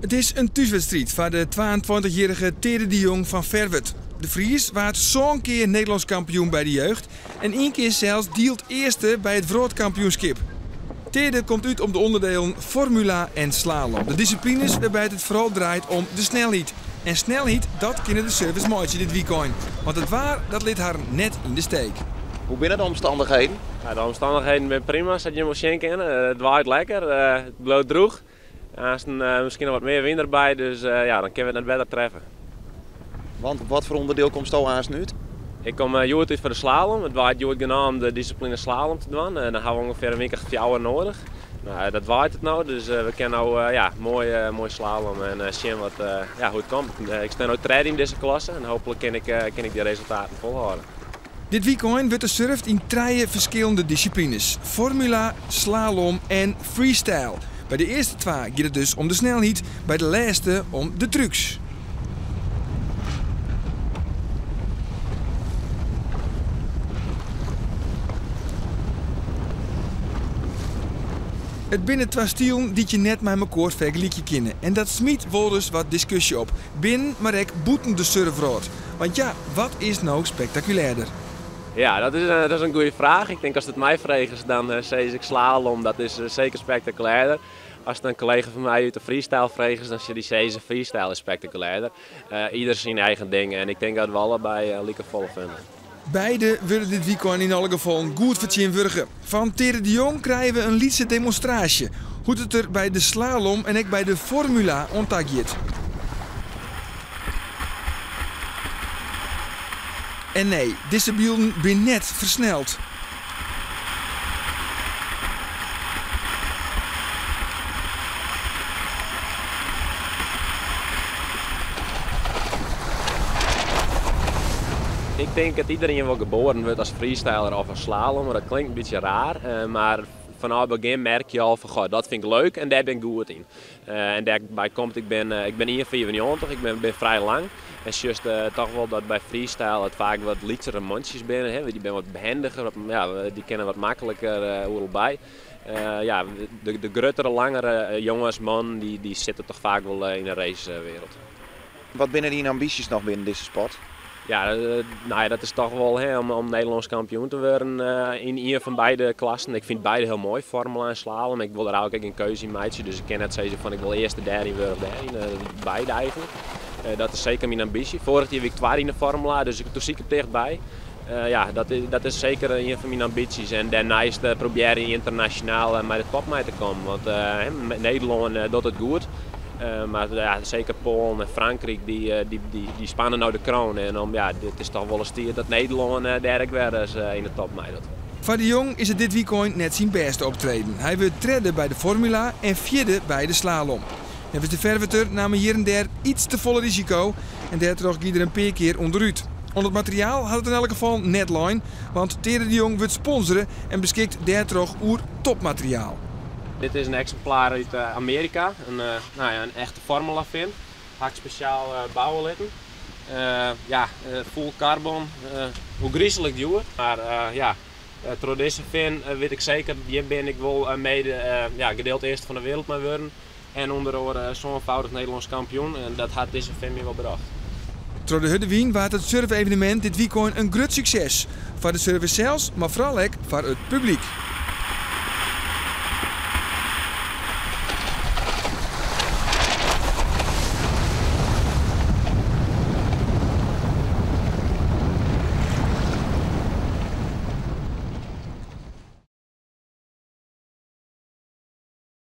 It is in thúswedstriid foar de 22-jierrige Teade de Jong fan Ferwert. De Fries waard sân kear Nederlânsk kampioen by de jeugd en ien kear sels dield earste by it wrâldkampioenskip. Teade komt út op de ûnderdielen Formula en Slalom, de dissiplines wêrby't it foaral draait om de snelheid. En snelheid, dat kinne de surfers meitsje dit wykein, want it waar dat lit harren net yn de steek. Hoe binne de omstannichheden? De omstannichheden binne prima, sa't jim wol sjen kinne. It waait lekker, it bliuwt drûch. Aansten miskien noch wat mear wyn derby, dus ja, dan kinne we it net better treffe. Want wat foar ûnderdiel komsto aansten út? Ik kom hjoed út foar de slalom. It waait hjoed genôch om de dissipline slalom te dwaan. Dan ha we ûngefear in wike of fjouwer nedich. No, dat waait it no, dus we kinne no ja, moai, moai slalom en sjen wat, ja, hoe't it komt. Ik stean no tredde yn dizze klasse en hooplik kin ik, kin ik dy resultaten folhâlde. Dit wykein wurdt der surft yn trije ferskillende dissiplines, Formula, slalom en freestyle. By de earste twa giet it dus om de snelheid, by de lêste om de trucs. It binne twa stilen dy't je net mei mekoar fergelykje kinne en dat smyt wolris wat diskusje op, binnen mar ek bûten de surfwrâld. Want ja, wat is no spektakulêrder? Ja, dat is in goede fraach. Ik tink ast it my fregest, dan sis ik slalom, dat is seker spektakulêrder. Ast in kollega fan my út de freestyle fregest, dan sil dy sizze freestyle is spektakulêrder. Ieder syn eigen ding en ik tink dat we allebei like folle fine. Beide wurde dit wykein yn alle gefallen goed fertsjintwurdige. Fan Teade de Jong krije we in lytse demonstraasje hoe't it der by de slalom en ek by de Formula oan ta giet. En nee, dizze bylden binne net fersneld. Ik tink dat iedereen wol geboren wurdt as freestyler of as slalommer. Dat klinkt in bytsje raar, mar fanôf it begjin merk je al fan goh, dat fyn ik leuk en dêr bin ik goed yn. En dêrby komt, ik bin 1,95, ik bin frij lang. En sjochst toch wol dat by freestyle it faak wat lytsere mantsjes binne, hè, dy binne wat behendiger, ja, dy kinne wat makliker oeral by. Ja, de gruttere, langere jonges, mannen, dy sitte toch faak wol yn de racewereld. Wat binne dyn ambysjes noch binnen dizze sport? Ja, nou ja, dat is toch wol, hè, om Nederlânsk kampioen te wurden yn ien fan beide klassen. Ik fyn beide hiel moai, Formula en slalom. Ik wol der eigentlik ek in keuze yn meitsje, dus ik kin net sizze fan ik wol earst dêryn wurde of dêryn. Beide eigentlik. Dat is seker myn ambysje. Foarich jier wie ik twadde yn de Formula, dus ik toen siet ik tichtby. Ja, dat is seker ien fan myn ambysjes. En dêrneist probearje ynternasjonaal mei de top mei te kommen. Want Nederlân docht it goed. Mar ja, seker Poalen en Frankryk dy spanne no de kroan. En om, ja, it is toch wol ris tiid dat Nederlân dêr ek wer ris yn de top meidocht. Foar de Jong is it dit wykein net syn bêste optreden. Hy wurdt tredde by de Formula en fjirde by de slalom. Neffens de Ferwerter naam er hjir en dêr iets te folle risiko en dêrtroch gie er in pear kear ûnderút. Oan it materiaal hat it yn elk gefal net lein, want Teade de Jong wurdt sponsore en beskikt dêrtroch oer topmateriaal. Dit is in eksimplaar út Amearika, nou ja, in echte Formula fin. Ha ik spesjaal bouwe litten. Ja, full carbon, ôfgryslik djoer. Mar ja, troch dizze fin wit ik seker, hjir bin ik wol mede, ja, gedeeld earste fan de wereld mei wurden. En ûnder oare sânfâldich Nederlânsk kampioen en dat hat dizze fin my wol brocht. Troch de hurde wyn waard it surfevenemint dit wykein in grut sukses. Foar de surfers sels, mar foaral ek foar it publyk.